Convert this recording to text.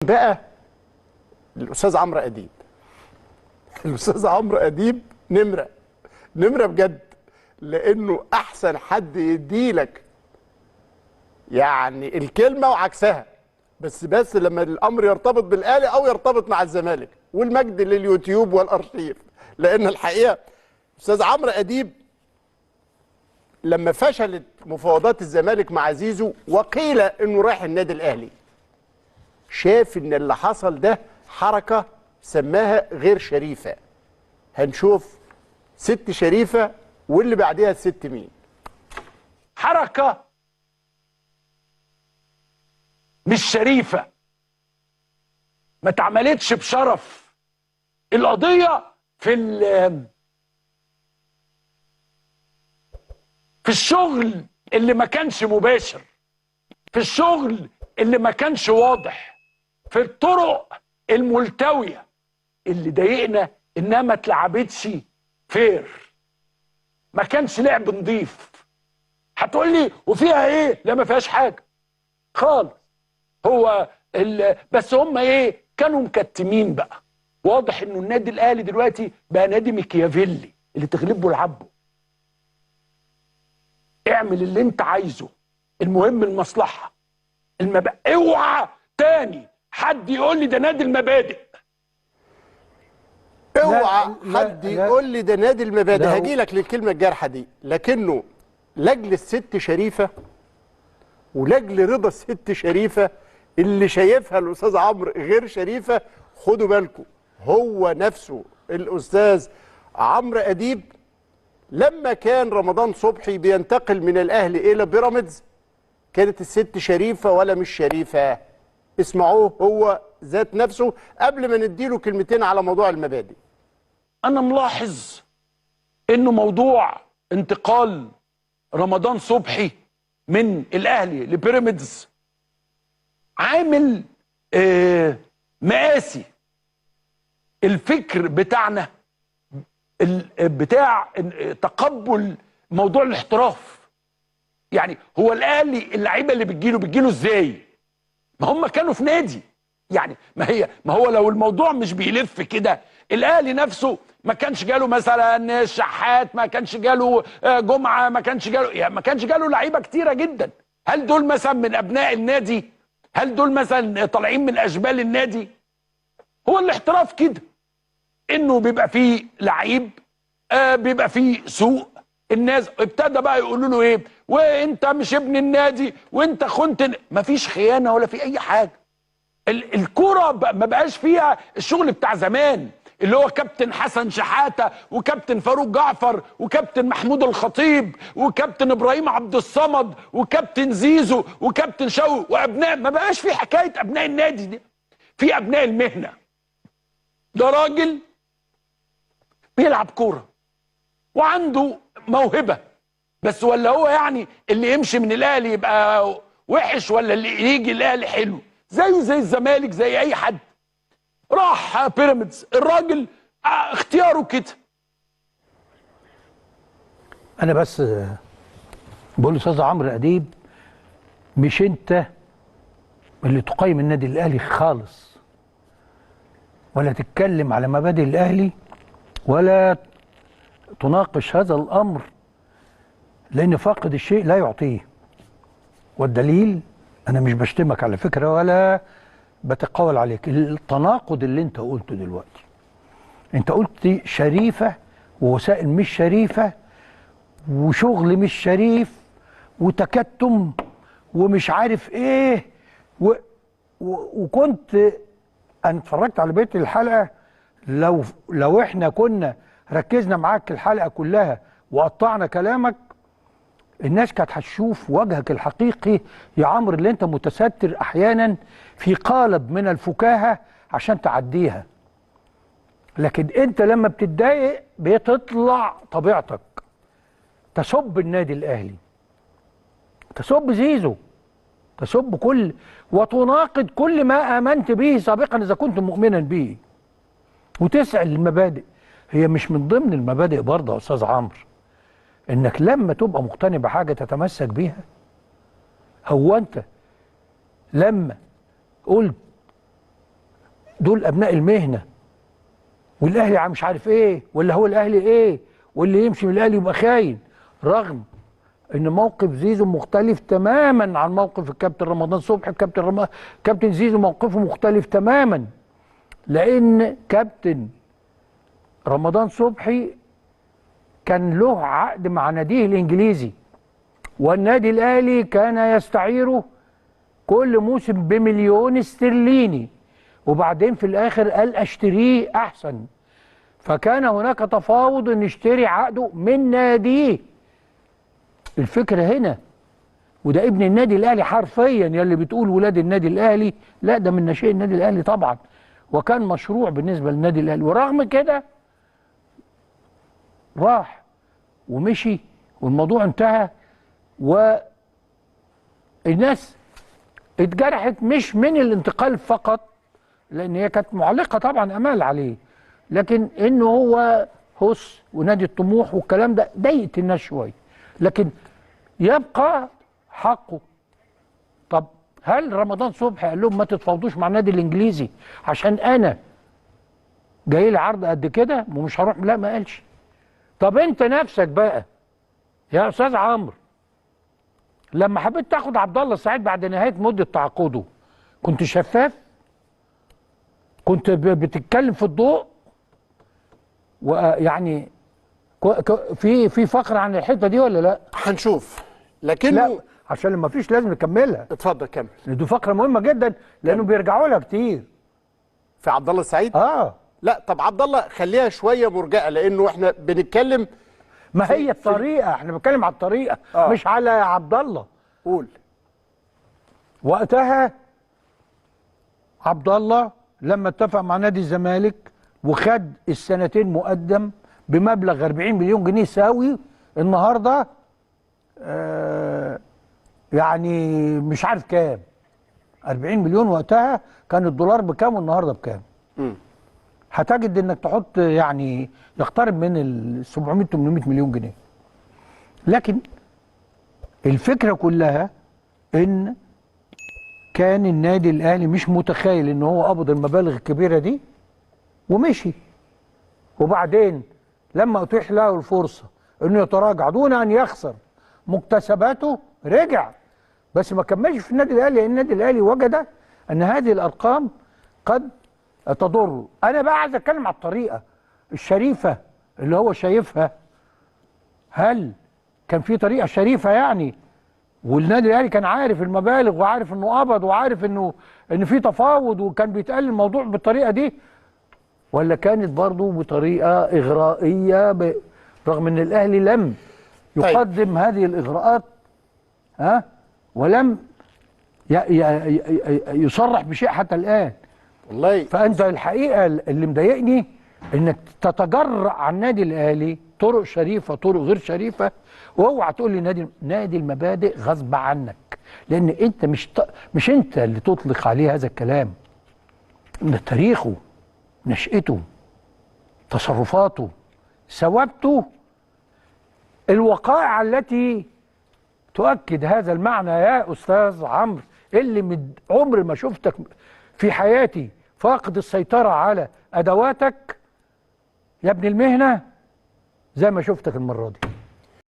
بقى الاستاذ عمرو اديب. الاستاذ عمرو اديب نمره نمره بجد، لانه احسن حد يديلك يعني الكلمة وعكسها، بس لما الامر يرتبط بالاهلي او يرتبط مع الزمالك، والمجد لليوتيوب والارشيف. لان الحقيقة استاذ عمرو اديب لما فشلت مفاوضات الزمالك مع زيزو وقيل انه رايح النادي الاهلي، شاف ان اللي حصل ده حركة سماها غير شريفه. هنشوف ست شريفه واللي بعديها الست مين. حركة مش شريفه، ما اتعملتش بشرف. القضية في الشغل اللي ما كانش مباشر، في الشغل اللي ما كانش واضح، في الطرق الملتوية اللي ضايقنا انها ما اتلعبتش fair، ما كانش لعب نظيف. هتقول لي وفيها ايه؟ لا ما فيهاش حاجة خالص. هو بس هم ايه؟ كانوا مكتمين بقى. واضح انه النادي الاهلي دلوقتي بقى نادي ميكيافيلي اللي تغلبه العبه، اعمل اللي انت عايزه، المهم المصلحة. اوعى تاني حد يقول لي ده نادي المبادئ. اوعى حد يقول لي ده نادي المبادئ. هاجي لك للكلمة الجارحه دي، لكنه لاجل الست شريفه ولاجل رضا الست شريفه اللي شايفها الاستاذ عمرو غير شريفه، خدوا بالكم هو نفسه الاستاذ عمرو اديب لما كان رمضان صبحي بينتقل من الاهلي الى بيراميدز كانت الست شريفه ولا مش شريفه؟ اسمعوه هو ذات نفسه قبل ما نديله كلمتين على موضوع المبادئ. انا ملاحظ انه موضوع انتقال رمضان صبحي من الاهلي لبيراميدز عامل مآسي. الفكر بتاعنا بتاع تقبل موضوع الاحتراف، يعني هو الاهلي اللعيبة اللي بتجيله ازاي؟ ما هم كانوا في نادي، يعني ما هو لو الموضوع مش بيلف كده الاهلي نفسه ما كانش جاله مثلا الشحات، ما كانش جاله جمعه، ما كانش جاله، يعني ما كانش جاله لعيبة كتيرة جدا. هل دول مثلا من ابناء النادي؟ هل دول مثلا طالعين من اشبال النادي؟ هو الاحتراف كده، انه بيبقى فيه لعيب، بيبقى فيه سوق، الناس ابتدى بقى يقولوا له ايه؟ وانت مش ابن النادي، وانت خنت. مفيش خيانة ولا في اي حاجة. الكورة ما بقاش فيها الشغل بتاع زمان اللي هو كابتن حسن شحاته وكابتن فاروق جعفر وكابتن محمود الخطيب وكابتن ابراهيم عبد الصمد وكابتن زيزو وكابتن شوقي وابناء. ما بقاش في حكاية ابناء النادي دي، في ابناء المهنة. ده راجل بيلعب كورة وعنده موهبة بس، ولا هو يعني اللي يمشي من الاهلي يبقى وحش ولا اللي يجي الاهلي حلو؟ زيه زي الزمالك، زي اي حد. راح بيراميدز الراجل اختياره كده. انا بس بقول لاستاذ عمرو اديب، مش انت اللي تقيم النادي الاهلي خالص، ولا تتكلم على مبادئ الاهلي، ولا تناقش هذا الامر، لان فاقد الشيء لا يعطيه. والدليل، انا مش بشتمك على فكرة ولا بتقاول عليك، التناقض اللي انت قلته دلوقتي. انت قلت شريفه ووسائل مش شريفه وشغل مش شريف وتكتم ومش عارف ايه وكنت انا اتفرجت على بيت الحلقة. لو احنا كنا ركزنا معاك الحلقة كلها وقطعنا كلامك، الناس كانت هتشوف وجهك الحقيقي يا عمرو، اللي انت متستر احيانا في قالب من الفكاهة عشان تعديها، لكن انت لما بتتضايق بتطلع طبيعتك. تسب النادي الاهلي، تسب زيزو، تسب كل، وتناقض كل ما امنت به سابقا اذا كنت مؤمنا به، وتسأل المبادئ. هي مش من ضمن المبادئ برضه يا استاذ عمرو انك لما تبقى مقتنع بحاجة تتمسك بيها؟ هو انت لما قلت دول ابناء المهنة، والاهلي مش عارف ايه، ولا هو الاهلي ايه، واللي يمشي من الاهلي يبقى خاين. رغم ان موقف زيزو مختلف تماما عن موقف الكابتن رمضان صبحي. كابتن زيزو موقفه مختلف تماما، لان كابتن رمضان صبحي كان له عقد مع ناديه الانجليزي، والنادي الاهلي كان يستعيره كل موسم ب1,000,000 استرليني، وبعدين في الاخر قال اشتريه احسن، فكان هناك تفاوض ان يشتري عقده من ناديه. الفكرة هنا، وده ابن النادي الاهلي حرفيا، يلي بتقول ولاد النادي الاهلي، لا ده من ناشئ النادي الاهلي طبعا، وكان مشروع بالنسبة للنادي الاهلي، ورغم كده راح ومشي والموضوع انتهى، والناس اتجرحت مش من الانتقال فقط، لان هي كانت معلقه طبعا امال عليه، لكن انه هو هس ونادي الطموح والكلام ده ضايقت الناس شوية، لكن يبقى حقه. طب هل رمضان صبحي قال لهم ما تتفاوضوش مع النادي الانجليزي عشان انا جاي لي عرض قد كده ومش هروح؟ لا، ما قالش. طب انت نفسك بقى يا استاذ عمرو، لما حبيت تاخد عبد الله السعيد بعد نهاية مده تعاقده، كنت شفاف؟ كنت بتتكلم في الضوء؟ ويعني في فقره عن الحتة دي ولا لا؟ هنشوف، لكنه لا، عشان لما فيش لازم نكملها. اتفضل كمل. دي فقره مهمة جدا لانه بيرجعوا لها كتير. في عبد الله السعيد؟ لا، طب عبد الله خليها شوية مرجئة، لانه احنا بنتكلم، ما هي الطريقة، احنا بنتكلم على الطريقة مش على عبد الله. قول. وقتها عبد الله لما اتفق مع نادي الزمالك وخد السنتين مقدم بمبلغ 40 مليون جنيه ساوي النهارده يعني مش عارف كام، 40 مليون وقتها كان الدولار بكام والنهارده بكام؟ هتجد انك تحط يعني يقترب من ال 700 800 مليون جنيه. لكن الفكرة كلها ان كان النادي الاهلي مش متخيل ان هو قبض المبالغ الكبيرة دي ومشي، وبعدين لما اتيح له الفرصة انه يتراجع دون ان يخسر مكتسباته رجع، بس ما كملش في النادي الاهلي، لان النادي الاهلي وجد ان هذه الارقام قد تضره. انا بقى عايز اتكلم على الطريقة الشريفة اللي هو شايفها، هل كان في طريقه شريفه يعني، والنادي الاهلي كان عارف المبالغ وعارف انه قبض وعارف انه ان في تفاوض وكان بيتقال الموضوع بالطريقة دي، ولا كانت برضه بطريقة اغرائيه رغم ان الاهلي لم يقدم هذه الاغراءات، ها، ولم يصرح بشيء حتى الان. والله فانت الحقيقة اللي مضايقني انك تتجرأ على النادي الاهلي طرق شريفه طرق غير شريفه، واوعى تقول لي نادي المبادئ غصب عنك، لان انت مش انت اللي تطلق عليه هذا الكلام. ده تاريخه، نشأته، تصرفاته، ثوابته، الوقائع التي تؤكد هذا المعنى يا استاذ عمرو، اللي من عمر ما شفتك في حياتي فاقد السيطرة على أدواتك يا ابن المهنة زي ما شفتك المرة دي.